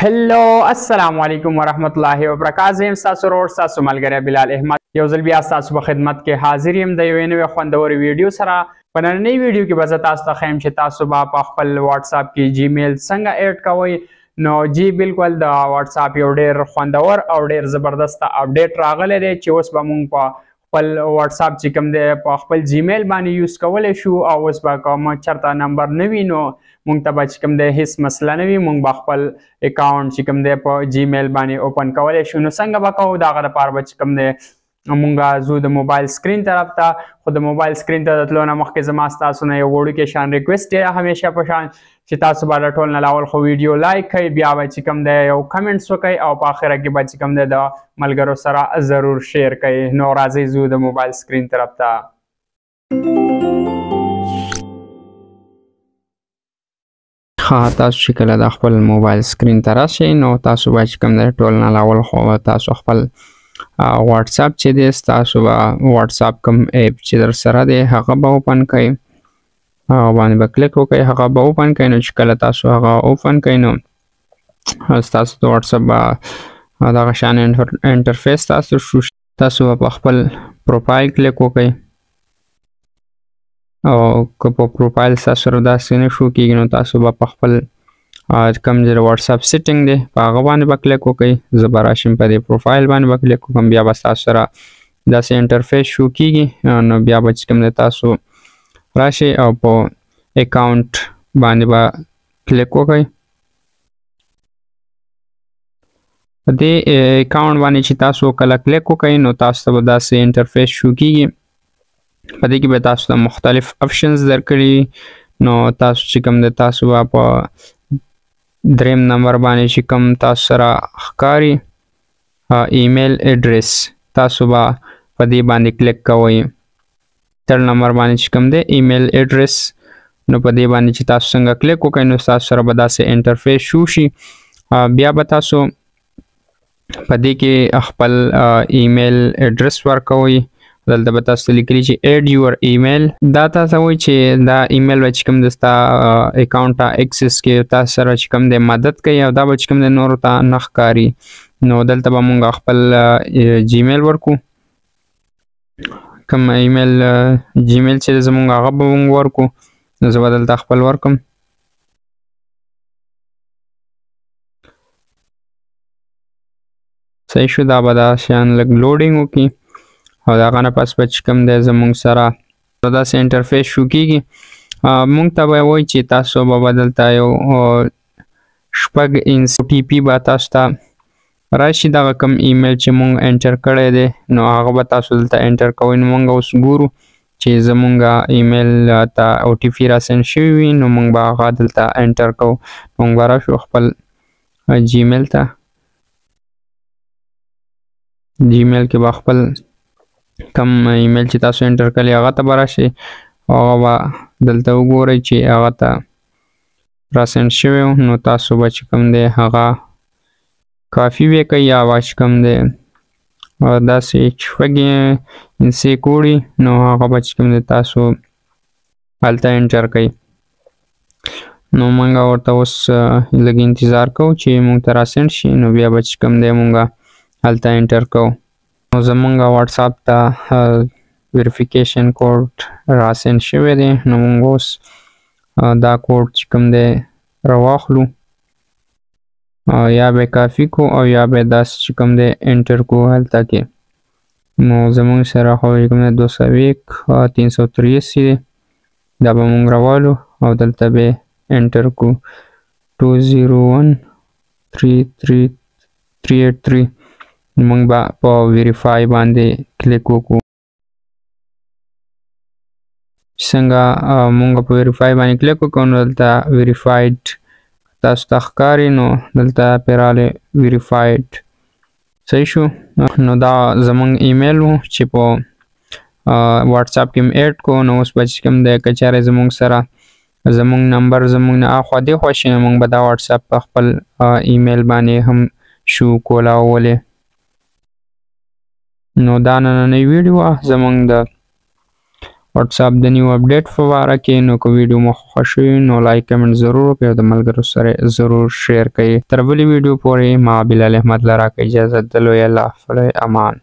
Hello السلام علیکم ورحمت الله وبرکاته. زه یم ستاسو ورور، ستاسو ملګری بلال احمد. یو ځل بیا ستاسو په خدمت کې حاضر یم د یوې نوې خوندورې ویډیو سره. په نننۍ ویډیو کې به زه تاسو ته ښیم چې تاسو به په خپل واتساپ کې جیمیل څنګه add کوئ. نو جی بالکل د واتساپ یو ډیر خوندور او ډیر زبردست update راغلی دی چې اوس به مونږ په خپل واتساپ چې کوم دی په خپل جیمیل باندې use کولی شو، او اوس به کوم چېرته نمبر نه وي نو مونږ ته به چې کوم دی هیڅ مسله نه وي، مونږ به خپل account چې کوم دی په جیمیل باندې open کولی شو. نو څنګه به کوو؟ د هغه دپاره به چې کوم دی مونږ ځو د موبایل screen طرف ته. خو د موبایل screen ته د تلو نه مخکې زما ستاسو نه یو وړوکی شان request دی همیشه په شان چې تاسو به د ټول نه اول خو ویډیو like کړئ، بیا به چې کوم دی یو comments وکړئ، او په اخره کې به چې کوم دی د ملګرو سره ضرور share کړئ. نو راځئ ځو د موبایل screen طرف ته. ښه، تاسو چې کله د خپل موبایل screen ته راشئ نو تاسو به چې کوم دی ټول نه اول خو تاسو خپل واتساپ چې دی ستاسو به واتساپ کوم app چې در سره دی هغه به open کړئ، هغه باندې به کلیک وکړئ، هغه به open کړئ. نو چې کله تاسو هغه open کړئ نو ستاسو د واتساپ به دغه شان interface تاسو شو. تاسو به په خپل profile click وکړئ، او که په پروفایل ستاسو سره داسې نه شو کېږي نو تاسو به په خپل کوم چې د واتساپ setting دی په هغه باندې به کلیک وکړئ. زه به راشم په دې پروفایل باندې به کلیک وکړم، بیا به ستاسو سره داسې interface show کېږي. نو بیا به چې کوم دی تاسو راشئ او په account باندې به کلیک وکړئ. په دې account باندې چې تاسو کله کلیک وکړئ نو تاسو ته به داسې interface show کېږي. په دې کې به تاسو ته مختلف options درکړي. نو تاسو چې کوم دی تاسو به په دریم نمبر باندې چې کوم تاسو سره ښکاري email address، تاسو به په دې باندې کلیک کوئ. Third number باندې چې کوم دی email address، نو په دې باندې چې تاسو څنګه کلیک وکړئ نو تاسو سره به داسې interface show شي. بیا به تاسو په دې کې خپل email address ورکوئ. دلته به تاسو ته لیکلي چې add your email. دا تاسو وایي چې دا ایمیل به چې کوم دی ستا account ته access کې تاسو سره چې کوم دی مدد کوي، او دا به چې کوم دی نورو ته نه ښکاري. نو دلته به مونږ خپل جیمیل ورکو، کوم ایمیل جیمیل چې زمونږ هغه به مونږ ورکو. نو زه به دلته خپل ورکم. صحیح شو. دا به دا شیان لږ loading وکړي، او د هغه نه پس به چې کوم دی زمونږ سره داسې interface show کېږي. مونږ ته به وایي چې تاسو به دلته یو شپږ OTP به تاسو ته راشي. دغه کوم ایمیل چې مونږ enter کړی دی نو هغه به تاسو دلته enter کوئ. نو مونږ اوس ګورو چې زمونږ ایمیل ته OTP را send شوی وي، نو مونږ به هغه دلته enter کوو. مونږ به راشو خپل جیمیل ته، جیمیل کې به خپل کوم ایمیل چې تاسو enter کړی هغه ته به راشئ، او هغه به دلته وګورئ چې هغه ته را send شوی و. نو تاسو به چې کوم دی هغه کاپي به کوئ، یا به چې کوم دی داسې شپږ هندسې کوډي، نو هغه به چې کوم دی تاسو هلته enter کړئ. نو موږ ورته اوس لږ انتظار کوو چې موږ ته را send شي، نو بیا به چې کوم دی موږ هلته enter کوو. نو زمونږ واتساپ ته verification code را send شوی دی، نو موږ اوس دا کوډ چې کوم دی راواخلو، یا به کاپي کو او یا به داسې چې کوم دی enter کو هلته کې. نو زمونږ سره خو چې کوم دی 201 383 دی، دا به مونږ راوالو او دلته به enter کو 201 33 383. مونږ به په verify باندې کلیک وکړو. څنګه مونږ په verify باندې کلیک وکړو نو دلته verified تاسو ته ښکاري، نو دلته پرې راغلی verified. صحیح شو. نو دا زمونږ ایمیل و چې په واتساپ کې مې add کو. نو اوس به چې کوم دی که چېرې زمونږ سره زمونږ نمبر زمونږ نه اخوا دېخوا شي نو مونږ به دا واتساپ په خپل ایمیل باندې هم شو کولاولی. نو دا نننۍ ویډیو وه زمونږ د واتساپ د نیو اپډیټ په باره کې. نو که ویډیو مو خوښه شوي نو لایک کمنټ ضرور وکړئ او د ملګرو سره ضرور شیر کړئ. تر بلې ویډیو پورې ما بلال احمد لره که اجازه د لوی الله په لوی امان.